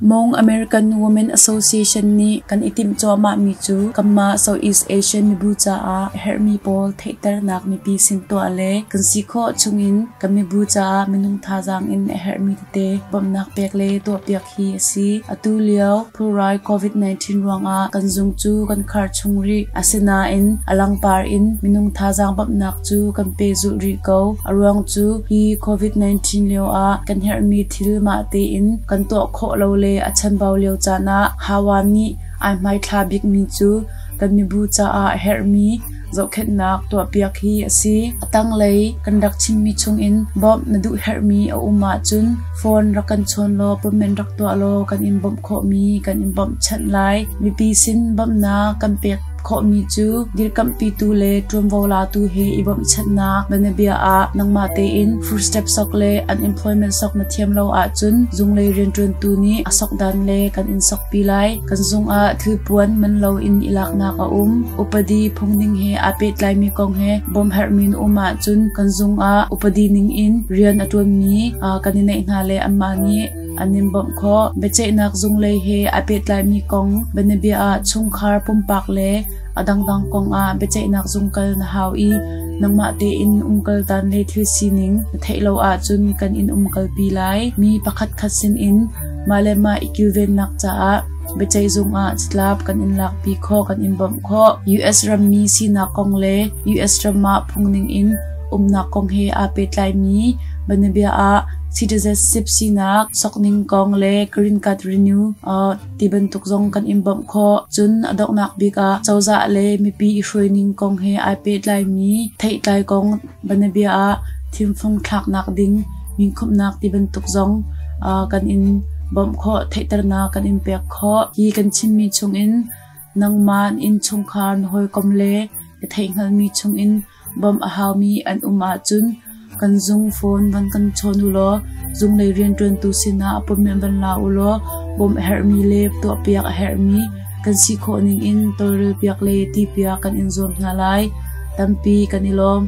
Hmong American Women Association nih kan i timh cuahmahmi cu kanmah Southeast Asian mibu caah a herhmi pawl theihternak mipi sin tuah le kan si khawh chungin kan mibu caah minung thazaang in a herhmi tete bawmhnak pek le tuahpiak hi a si. Atu lio pulrai COVID-19 ruangah kan zung cu kan khar chung rih. Asinain a langpar in minung thazaang bawmhnak cu kan pehzulh rih ko. A ruang cu hi COVID-19 lio ah kan herhmi thil mah tein kan tuah khawh lo le a chanbau lio caan ah Hawa nih ai hmaithla bikmi cu kan mibu caah a herhmi zohkhenhnak tuahpiak hi a si. A tanglei kan rak chimmi chungin bawmh na duh herhmi a um ahcun phone rak kan chawn law appointment rak tuah law kan in bawmh khawhmi kan in bawmhchanh lai. Mipi sin bawmhnak kan pek khawhmi cu dirkamhpitu le ṭuanvo latu he i bawmhchanhnak bianabia ah nangmah tein food stamp sok le unemployment sok na thiam lo ahcun zunglei rianṭuantu nih a sok dan le kan in sokpi lai. Kan zung ah thilpuan man loin i laknak a um. Upadi phungning he aa pehtlaimi kong he bawmh herhmi na um ahcun kan zung ah upadi ning in rian a ṭuanmi kan i neih hna le anmah nih an in bawmh khawh. Biaceihnak zunglei he aa pehtlaimi kong bianabia ah chungkhar, pumpak le a dangdang kong ah biaceihnak zung kal na hau i nangmah tein umkal dan le thil sining na theih lo ahcun kan in umkalpi lai. Mi pakhatkhat sinin mah le mah i kilvennak caah biaceih zung ah catlap kan in lakpi khawh, kan in bawmh khawh. US rammi sinak kong le US ram ah phungning in umnak kong he aa pehtlaimi bianabia ah citizenship sinak sokning kong le green card renew ti bantuk zong kan in bawmh khawh. Cun a donghnak bik ah cozah le mipi i hruaining kong he ai pehtlaimi theihtlai kong bianabia ah thimfung thlaknak ding minkhumhnak ti bantuk zong kan in bawmh khawh, theihternak kan in pek khawh. Hi kan chimmi chungin nangmah innchungkhar na hawikom le na theihhngalhmi chungin Bawmh a haumi an um ahcun kan zung phone van kan chawn u law zunglei rianṭuantu sinah appointment van la u law bawmh a herhmi le tuahpiak a herhmi kan si khawh ningin tawlrelpiak le tipiak kan in zuam hna lai. Tampi kan i lawm.